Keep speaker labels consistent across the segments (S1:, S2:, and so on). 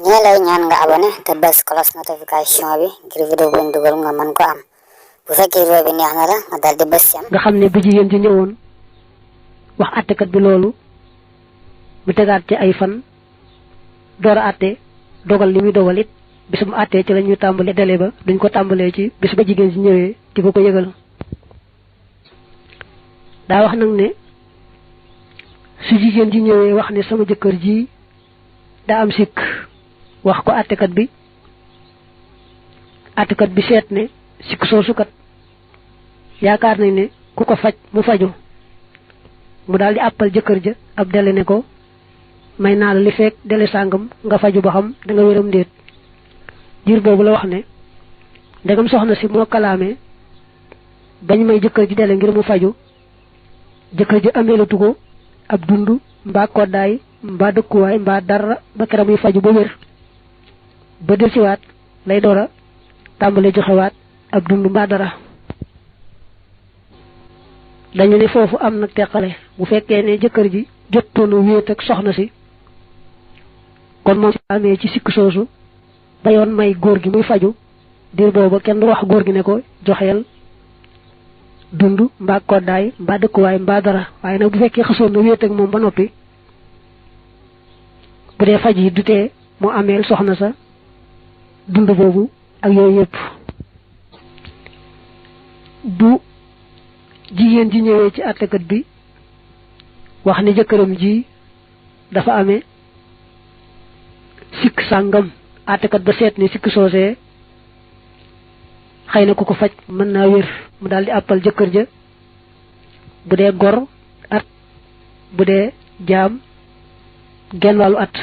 S1: ñi lay ñaan nga abonné te bës cloche notification bi ngir vidéo bu ñu dugal nga mën ko am bu fekkee vidéo bi neex na la nga dal di bës seen
S2: nga xam ne bu jigéen ji ñëwoon wax àttekat bi loolu mu tegaat ci ay fan door a àtte dogal li muy dogal it bis bu àttee ci la ñuy tàmbali délai ba duñ ko tàmbalee ci bis ba jigéen ji ñëwee di ko yëgal daa wax nag ne su jigéen ji ñëwee wax ne sama jëkkër ji daa am sikk wax ko àttekat bi seet ne sikk soosu kat yaakaar nañ ne ku ko faj mu faju mu daal di àppal jëkkër ja ab dele ne ko may naa la li fekk dele sàngam nga faju ba xam da nga wéram ndéet diir boobu la wax ne ndegam soxna si moo kalaamee bañ may jëkkër ji dele ngir mu faju jëkkër ji ameelatu ko ab dund mbaa koddaay mbaa dëkkuwaay mbaa dara ba kera muy faju ba wér ba del siwaat lay doora tàmbalee joxewaat ab dund mbaa dara dañu ne foofu am nag teqale bu fekkee ne jëkkër ji jottoon a wéet ak soxna si kon moom si amee ci sikk soosu ba yoon may góor gi muy faju diir booba kenn du wax góor gi ne ko joxeel dund mbaa koddaay mbaa dëkkuwaay mbaa dara waaye nag bu fekkee xasoon na wéet ak moom ba noppi bu dee faj yi du tee mu ameel soxna sa dund boobu ak yooyu yëpp bu jigéen ji ñëwee ci àttekat bi wax ne jëkkëram ji dafa amee sikk sàngam àttekat ba seet ne sikk soosee xëy na ku ko faj mën naa wér mu daal di àppal jëkkër ja bu dee gor at bu dee jaam genn wàllu at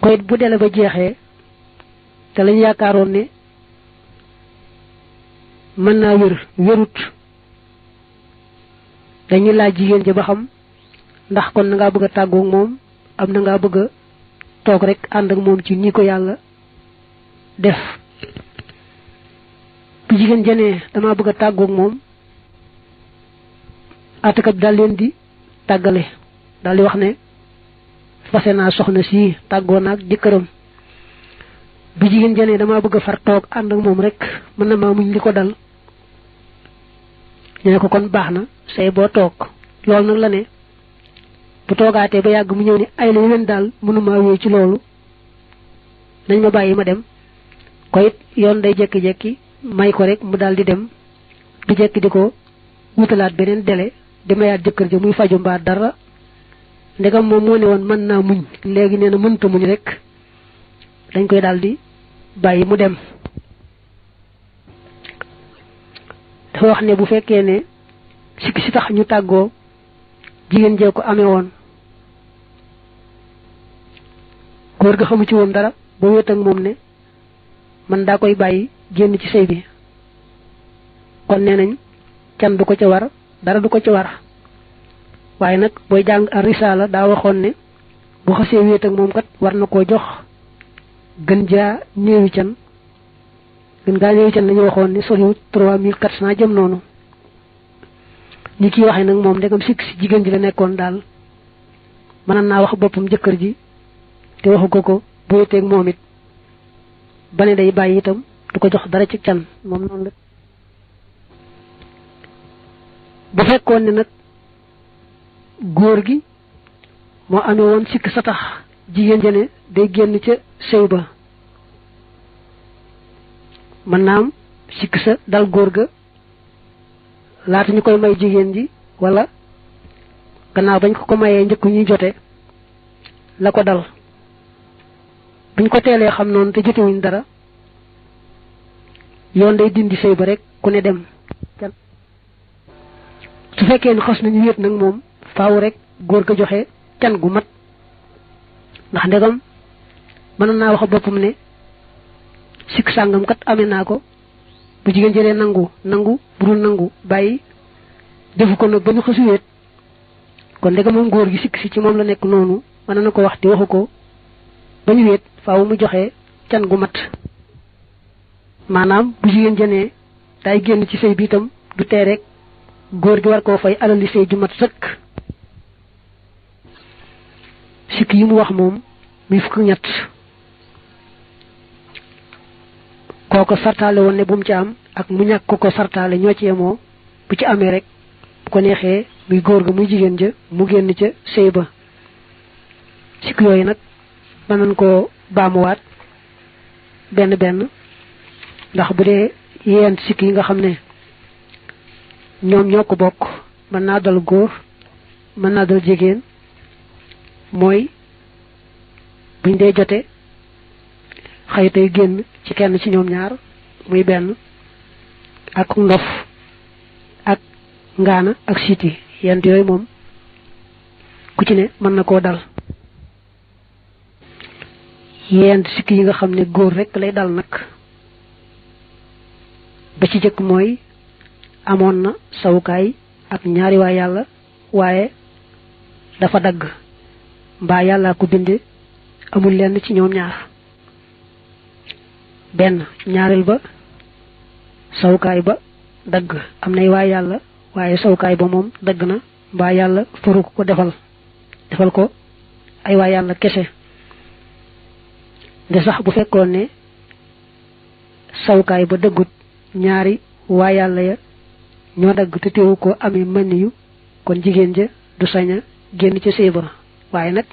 S2: koyit bu dele ba jeexee te lañ yaakaaroon ne mën naa wérut dañuy laaj jigéen ja ba xam ndax kon na ngaa bëgg a tàggoog moom am na ngaa bëgg a toog rek ànd ak moom ci ni ko yàlla def bu jigéen janee damaa bëgg a tàggoog moom àttekat bi daal leen di tàggale daal di wax ne fase naa soxna si tàggoo naag jëkkëram bu jigéen janee damaa bëgg a far toog ànd ak moom rek mën na maa muñ li ko dal ñu ne ko kon baax na say boo toog loolu nag la ne bu toogaatee ba yàgg mu ñëw ni ay la yeneen daal mënumaa wéy ci loolu nañ ma bàyyi ma dem ko it yoon day jekki-jekki may ko rek mu daal di dem du jekki di ko wutalaat beneen délai di mayaat jëkkër ja muy faju mbaa dara ndegam moom moo ne woon mën naa muñ léegi nee na mënta muñ rek dañ koy daal di bàyyi mu dem dafa wax ne bu fekkee ne sikki si tax ñu tàggoo jigéen jee ko amee woon góor ga xamu ci woon dara ba wéet ak moom ne man daa koy bàyyi génn ci sëy bi kon nee nañ can du ko ca war dara du ko ca war waaye nag booy jàng ar risaala daa waxoon ne bu xasee wéet ak moom kat war na koo jox gën gaa néewi can lañu waxoon ne soriwut 3400 jëm noonu ñi kiy waxee nag moom ndegam sikk si jigéen ji la nekkoon daal mën naa wax boppam jëkkër ji te waxu ko bu wéeteeg moom it ba ne day bàyyi itam du ko jox dara ci can moom noonu la bu fekkoon ne nag góor gi moo amee woon sikk sa tax jigéen ja ne day génn ca sëy ba mën naa am sikk sa dal góor ga laata ñu koy may jigéen ji wala gannaaw bañ ko mayee njëkk ñuy jote la ko dal buñ ko teelee xam noonu te jotewuñ dara yoon day dindi sëy ba rek ku ne dem su fekkee ne xas nañu wéet nag moom faaw rek góor ga joxe can gu mat ndax ndegam mën naa wax boppam ne sikk sàngam kat amee naa ko bu jigéen jëlee nangu bu dul nangu bàyyi defu ko nag ba ñu xasu wéet kon ndegam moom góor gi sikk si ci moom la nekk noonu mën na ko wax te waxu ko ba ñu wéet faaw mu joxe can gu mat maanaam bu jigéen jënee day génn ci sëy bi itam du tee rek góor gi war koo fay alali sëy ju mat sëkk sikk yi mu wax moom mi fukk ñett koko sartale won ne bu mu ci am ak mu ñak ko sartale ñoo ci yemo bu ci amé rek bu ko nexé muy goor ga muy jigen ja mu genn ca sey ba sik yoy nak banan ko baamuwaat benn benn ndax bu dee yeen sik yi nga xam ne ñoom ñoo ko bokk mën naa dal góor mën naa dal jigéen mooy buñ dee jote xëytay génn ci kenn ci ñoom ñaar muy benn ak ndof ak ngaana ak siti yent yooyu moom ku ci ne mën na koo dal yent sikk yi nga xam ne góor rek lay dal nag ba ci jëkk mooy amoon na sawukaay ak ñaari waa yàlla waaye dafa dagg mbaa yàlla ko binde amul lenn ci ñoom ñaar benn ñaareel ba sawukaay ba dagg am nay waa yàlla waaye sawukaay ba moom dagg na mbaa yàlla faru ko defal ko ay waa yàlla kese de sax bu fekkoon ne sawukaay ba dëggut ñaari waa yàlla ya ñoo dagg te teewu ko amee maniyu kon jigéen ja du saña génn ci sëy ba waaye nag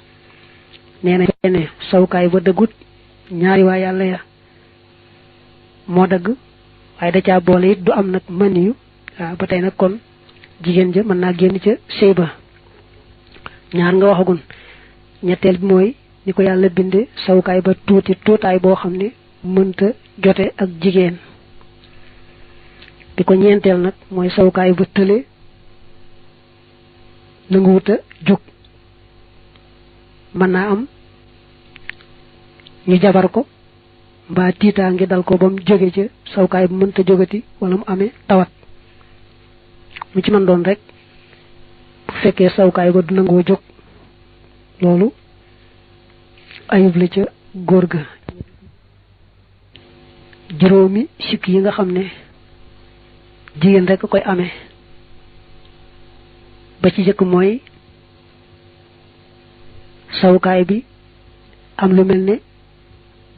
S2: nee na ne sawukaay ba dëggut ñaari waa yàlla ya moo dagg waaye da caa boole it du am nag maniyu waaw ba tey nag kon jigéen ja mën naa génn ca sëy ba ñaar nga waxagun ñetteel bi mooy ni ko yàlla binde sawukaay ba tuutaay boo xam ne mënta jote ak jigéen bi ko ñeenteel nag mooy sawukaay ba tële nangu wuta jóg mën naa am ñu jabar ko mbaa tiitaa ngi dal ko ba mu jóge ca sawukaay bu mënta jógati wala mu amee tawat mu ci mën doon rek bu fekkee sawukaay ba du nangoo jóg loolu ayub la ca góor ga juróomi sikk yi nga xam ne jigéen rek koy amee ba ci jëkk mooy sawukaay bi am lu mel ne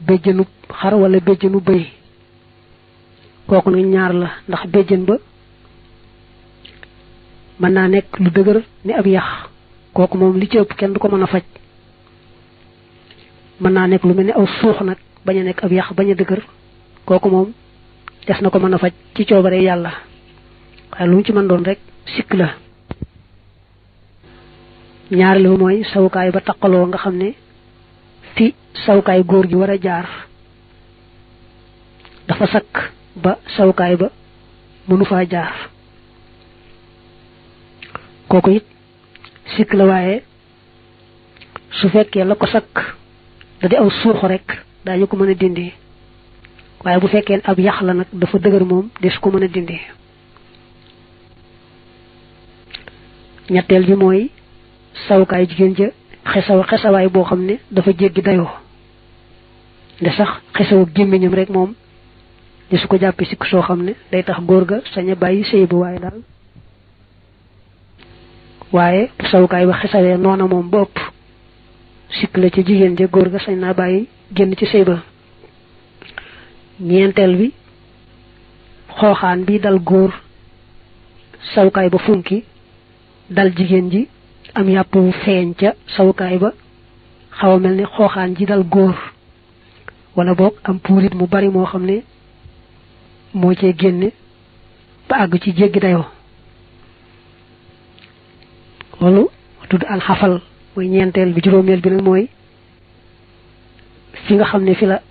S2: béjjënu xar wala béjjënu bëy kooku nag ñaar la ndax béjjën ba mën naa nekk lu dëgër ni ab yax kooku moom li ci ëpp kenn du ko mën a faj mën naa nekk lu mel ne aw suux nag bañ a nekk ab yax bañ a dëgër kooku moom des na ko mën a faj ci coobare yàlla waaye lu mu ci mën doon rek sikk la ñaareelu mooy sawukaay ba taqaloo nga xam ne fi sawukaay góor gi war a jaar dafa sakk ba sawukaay ba mënu faa jaar kooku it sikk la waaye su fekkee la ko sakk da di aw suuxu rek daañu ko mën a dindi waaye bu fekkee ab yax la nag dafa dëgër moom des ko mën a dindi ñetteel bi mooy sawukaay jigéen ja xesawaay boo xam ne dafa jéggi dayoo nde sax xesawu gémmiñam rek moom di su ko jàppee sikk soo xam ne day tax góor ga sañ a bàyyi sëy ba waaye bu sawukaay ba xesawee noona moom ba ëpp sikk la ci jigéen ja góor ga sañ naa bàyyi génn ci sëy ba ñeenteel bi xooxaan bi dal góor sawukaay ba funki dal jigéen ji am yàpp wu feeñ ca sawukaay ba xaw a mel ne xooxaan ji dal góor wala boog am puurit mu bari moo xam ne moo cee génne ba àgg ci jéggi dayoo loolu tudd alxafal mooy ñeenteel bi juróomeel bi nag mooy fi nga xam ne fi la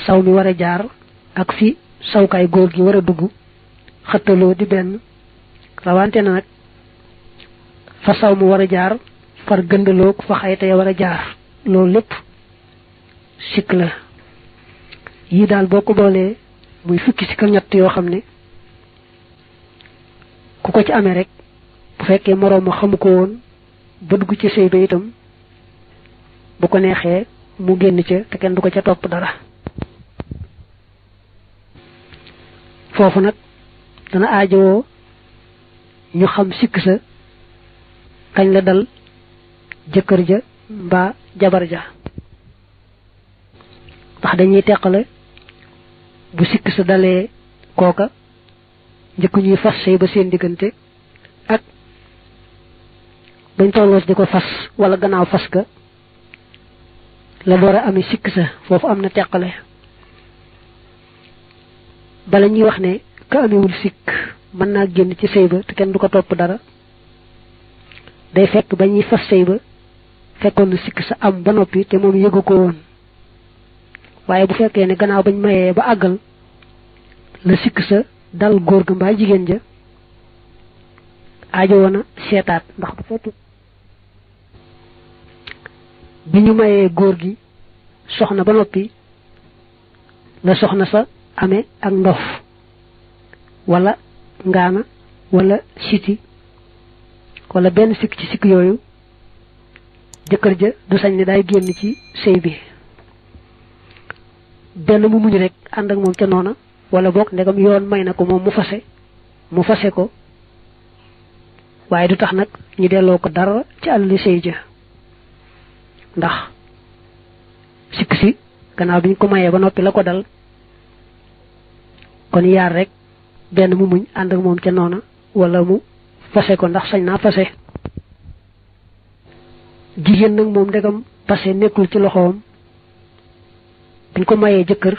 S2: saw mi war a jaar ak fi sawukaay góor gi war a dugg xëttaloo di benn rawante na nag fa saw mu war a jaar far gëndaloo fa xayta ya war a jaar loolu lépp sikk la yii daal boo ko boolee muy fukki sikk ak ñett yoo xam ne ku ko ci amee rek bu fekkee moroom ma xamu ko woon ba dugg ci sëy ba itam bu ko neexee mu génn ca te kenn du ko ca topp dara foofu nag dana aajowoo ñu xam sikk sa kañ la dal jëkkër ja mbaa jabar ja ndax dañuy teqale bu sikk sa dalee kooka njëkk ñuy fas sëy ba seen diggante ak bañ tolloos di ko fas wala gannaaw fas ga la door a amee sikk sa foofu am na teqale bala ñuy wax ne ka amewul sikk mën naa génn ci sëy ba te kenn du ko topp dara day fekk ba ñuy fas sëy ba fekkoon na sikk sa am ba noppi te moom yëgu ko woon waaye bu fekkee ne gannaaw bañ mayee ba àggal la sikk sa dal góor ga mbaa jigéen ja aajo woon a seetaat ndax bu fekk bi ñu mayee góor gi soxna ba noppi la soxna sa amee ak ndof wala ngaana wala siti wala benn sikk ci sikk yooyu jëkkër ja du sañ ne daay génn ci sëy bi benn mu muñ rek ànd ak moom ca noona wala boog ndegam yoon may na ko moom mu fase ko waaye du tax nag ñu delloo ko dara ci àlali sëy ja ndax sikk si gannaaw bi ñu ko mayee ba noppi la ko dal kon yaar rek benn mu muñ ànd ak moom ca noona wala mu fase ko ndax sañ naa fase jigéen nag moom ndegam fase nekkul ci loxoom biñ ko mayee jëkkër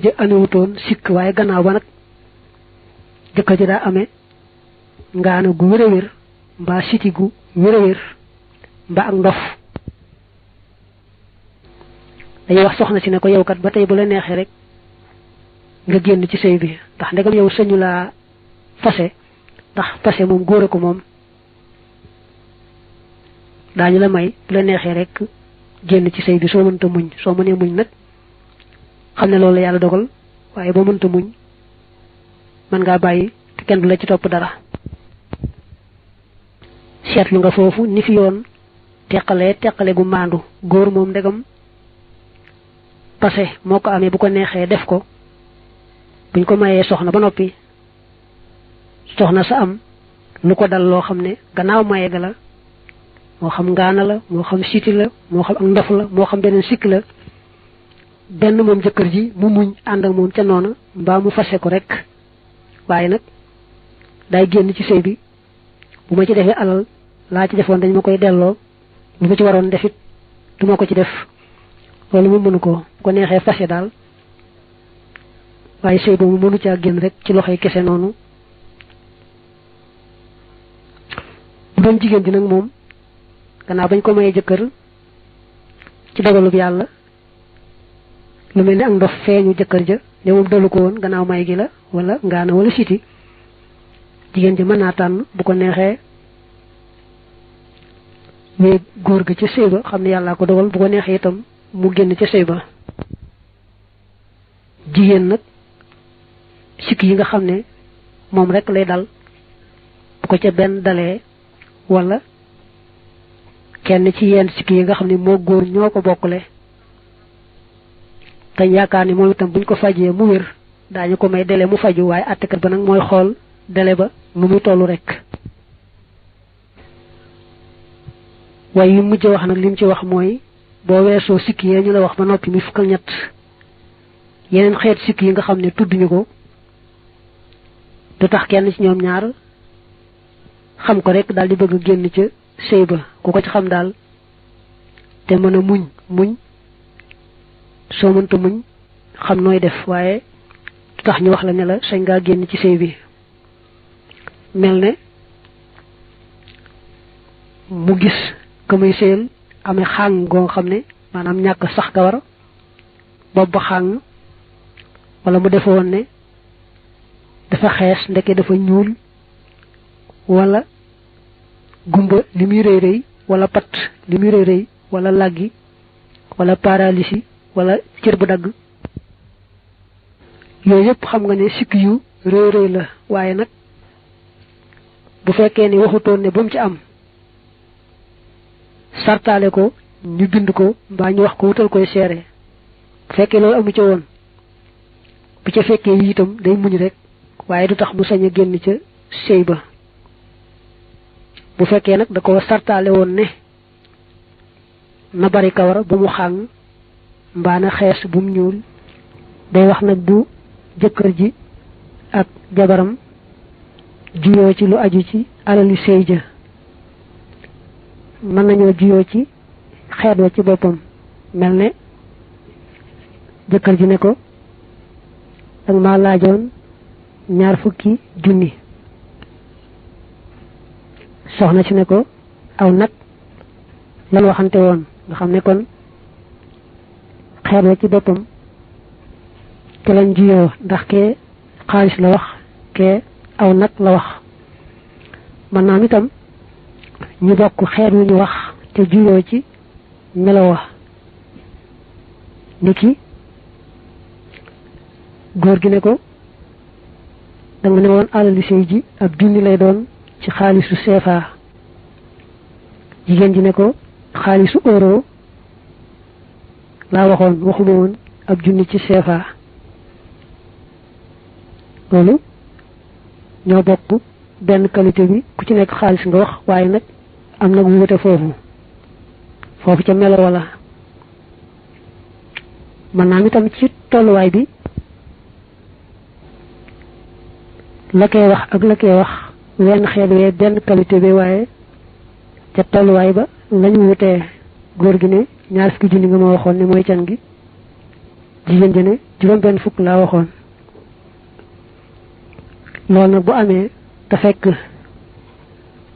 S2: ja amewutoon sikk waaye gannaaw ba nag jëkkër ji daa amee ngaana gu wér a wér mbaa siti gu wér a wér mbaa ak ndof dañuy wax soxna si ne ko yow kat ba tey bu la neexee rek nga génn ci sëy bi ndax ndegam yow sañu laa fase ndax fase moom góor a ko moom daañu la may bu la neexee rek génn ci sëy bi soo mënta muñ soo mënee muñ nag xam ne loolu la yàlla dogal waaye boo mënta muñ mën ngaa bàyyi te kenn du la ci topp dara seetlu nga foofu ni fi yoon teqale gu maandu góor moom ndegam passé moo ko amee bu ko neexee def ko buñ ko mayee soxna ba noppi soxna sa am lu ko dal loo xam ne gannaaw maye ga la moo xam ngaana la moo xam siti la moo xam ak ndof la moo xam beneen sikk la benn moom jëkkër ji mu muñ ànd ak moom ca noona mbaa mu fase ko rek waaye nag day génn ci sëy bi bu ma ci defee alal laa ci defoon dañ ma koy delloo lu ma ci waroon defit du ma ko ci def loolu mu mënu ko ko neexee fase daal waaye sëy boobu mënu caa génn rek ci loxoy kese noonu bu doon jigéen ji nag moom gannaaw bañ ko mayee jëkkër ci dogalub yàlla lu mel ni ak ndof feeñu jëkkër ja ne moom dalu ko woon gannaaw may gi la wala ngaana wala siti jigéen ji mën naa tànn bu ko neexee wéy góor ga ca sëy ba xam ne yàllaa ko dogal bu ko neexee itam mu génn ca sëy ba jigéen nag sikk yi nga xam ne moom rek lay dal bu ko ca benn dalee wala kenn ci yenn sikk yi nga xam ne moo góor ñoo ko bokkule dañ yaakaar ni moom itam buñ ko fajee mu wér daañu ko may délai mu faju waaye àttekat ba nag mooy xool délai ba nu muy tollu rek waaye yu mujj wax nag lim ci wax mooy boo weesoo sikk yee ñu la wax ba noppi mi fukk ak ñett yeneen xeet sikk yi nga xam ne tudduñu ko du tax kenn ci ñoom ñaar xam ko rek daal di bëgg génn ca sëy ba ku ko ci xam daal te mën a muñ soo mënta muñ xam nooy def waaye du tax ñu wax la ne la sañ ngaa génn ci sëy bi mel ne mu gis ka muy sëyal amee xàng goo xam ne maanaam ñàkk sax kawar bopp ba xàng wala mu defoon ne dafa xees ndeke dafa ñuul wala gumba li muy rëy rëy wala pat li muy rëy rëy wala laggi wala paralysie wala cër bu dagg yooyu yëpp xam nga ne sikk yu rëy rëy la waaye nag bu fekkee ni waxutoon ne ba mu ci am sartaale ko ñu bind ko mbaa ñu wax ko wutal koy seere bu fekkee loolu amu ca woon bu ca fekkee yi itam day muñ rek waaye du tax mu sañ a génn ca sëy ba bu fekkee nag da ko sartaale woon ne na bari kawar ba mu xàng mbaana xees bu mu ñuul day wax nag bu jëkkër ji ak jabaram juyoo ci lu aju ci alali sëy ja mën nañoo juyoo ci xeet wa ci boppam mel ne jëkkër ji ne ko danga ma laajoon 20 junni soxna si ne ko aw nag lan waxante woon nga xam ne kon xeet wa ci boppam te lañ juyoo ndax kee xaalis la wax kee aw nag la wax man naam itam ñu bokk xeet wu ñu wax te juyoo ci melo wa niki góor gi ne ko danga ne woon alali sëy ji ab junni lay doon ci xaalisu CFA jigéen ji ne ko xaalisu euro laa waxoon waxuma woon ab junni ci CFA loolu ñoo bokk benn qualité bi ku ci nekk xaalis nga wax waaye nag am nag wuute foofu ca melo wala man naa itam ci tolluwaay bi la koy wax ak la koy wax wenn xeet wee benn qualité bi waaye ca tolluwaay ba lañu wutee góor gi ne 20 junni nga ma waxoon ne mooy can gi jigéen ji ne juróom-benn fukk laa waxoon loolu nag bu amee te fekk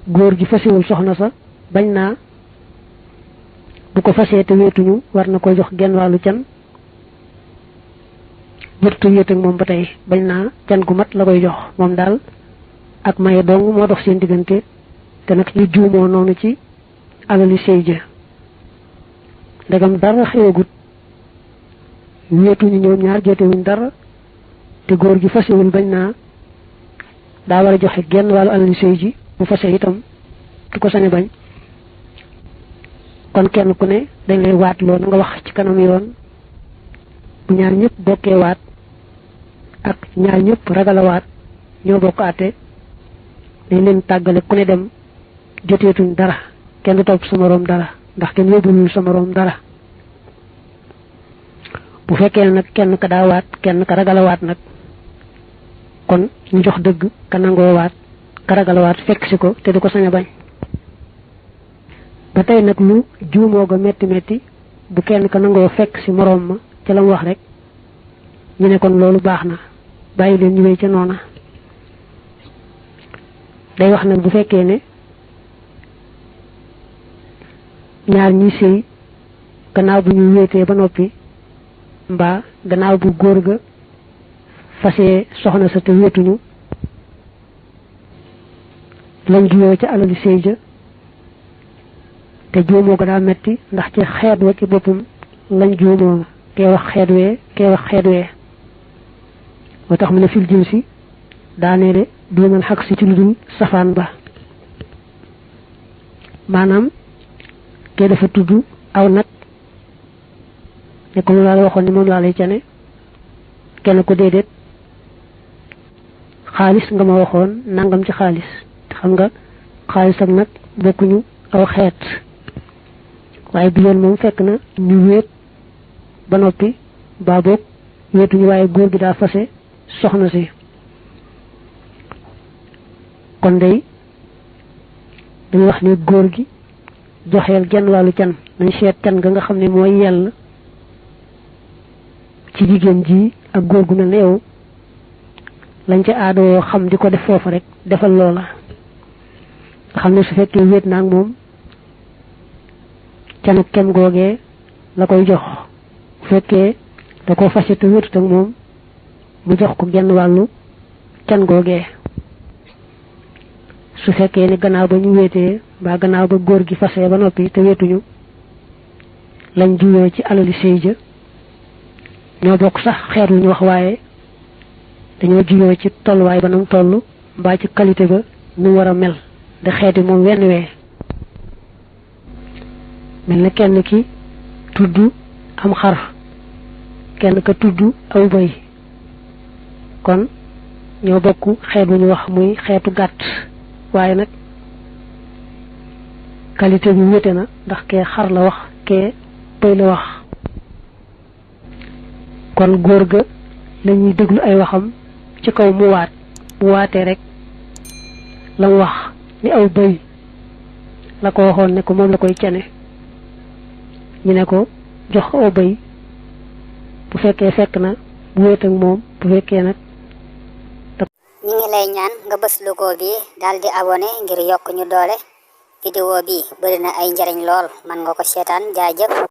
S2: góor gi fasiwul soxna sa bañ naa bu ko fasee te wéetuñu war na ko jox genn wàllu can jërtu wéet ak moom ba tey bañ naa can gu mat la koy jox moom daal ak maye dong moo dox seen diggante te nag ñu juumoo noonu ci alali sëy ja ndegam dara xewagut wéetuñu ñoom ñaar jotewuñ dara te góor gi fasewul bañ naa daa war a joxe genn wàllu alali sëy ji bu fase itam du ko sañe bañ kon kenn ku ne dañ lay waat loolu nga wax ci kanam yoon bu ñaar ñëpp bokkee waat ak ñaar ñëpp ragal a waat ñoo bokk àtte dañ leen tàggale ku ne dem joteetuñ dara kenn du topp sa moroom dara ndax kenn yóbbulul sa moroom dara bu fekkee nag kenn ka daa waat kenn ka ragal a waat nag kon ñu jox dëgg ka nangoo waat ka ragal a waat fekk si ko te du ko sañ a bañ ba tey nag lu juumoo ga metti metti bu kenn ka nangoo fekk si moroom ma ca la mu wax rek ñu ne kon loolu baax na bàyyi leen ñu wéy ca noona day wax nag bu fekkee ne ñaar ñi sëy gannaaw bu ñu wéetee ba noppi mbaa gannaaw bu góor ga fasee soxna sa te wéetuñu lañ juyoo ca alali sëy ja te juumoo ko daa metti ndax ci xeet wa ci boppam lañ juumoo kee wax xeet wee moo tax mu ne fil jim si daaneele duumal xaq si ci lu dul safaan ba maanaam kee dafa tudd aw nag ne ko mu laa la waxoon ni moom laa lay cane kenn ko déedéet xaalis nga ma waxoon nangam ci xaalis te xam nga xaalis ak nag bokkuñu aw xeet waaye bi yoon moom fekk na ñu wéet ba noppi baa boog wéetuñu waaye góor gi daa fase soxna si kon day dañu wax ne góor gi joxeel genn wàllu can nañ seet can nga nga xam ne mooy yell ci jigéen ji ak góor gu mel ne yow lañ ca aadoo xam di ko def foofu rek defal loola nga xam ne su fekkee wéet naa ak moom canu kem googee la koy jox bu fekkee da ko fase te wéetut ak moom mu jox ko genn wàllu can googee su fekkee ni gannaaw ba ñu wéetee mbaa gannaaw ba góor gi fase ba noppi te wéetuñu lañ juyoo ci alali sëy ja ñoo bokk sax xeet lu ñu wax waaye dañoo juyoo ci tolluwaay ba nam toll mbaa ci qualité ba nu war a mel de xeeti moom wenn wee mel na kenn ki tudd am xar kenn ka tudd aw bëy kon ñoo bokk xeet bu ñu wax muy xeetu gàtt waaye nag qualité bi wute na ndax kee xar la wax kee bëy la wax kon góor ga lañuy déglu ay waxam ci kaw mu waat bu waatee rek lam wax ni aw bëy la ko waxoon ne ko moom la koy cane ñu ne ko jox aw bëy bu fekkee fekk na bu wéet ak moom bu fekkee nag
S1: ñi ngi lay ñaan nga bës logo bi daal di abonné ngir yokk ñu doole vidéo bi bari na ay njariñ lool man nga ko seetaan jaajëf